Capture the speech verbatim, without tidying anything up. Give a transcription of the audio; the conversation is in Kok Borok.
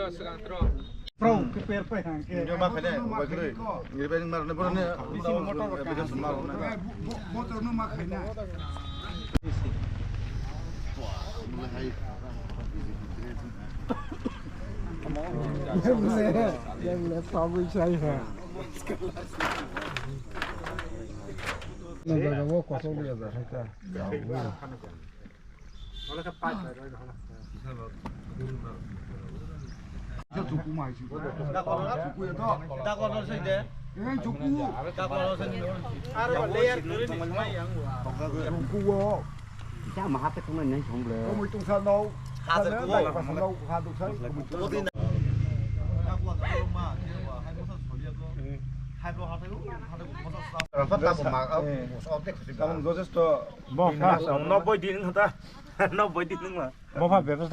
Bro, ke per pe hang ke. Yo ma khane, bai khre. Ni bai mar ne bro ne. Bisi motor ka. Bisi mar ne. Bo, bo, bo to no ma khane. Yang le, yang le, tahu saya. Nang jaga wo kosong dia dah, kita. Jothesto. Bo kha. Nobboi din wngkha ta. Nobboi din wngma. Bo kha bebas.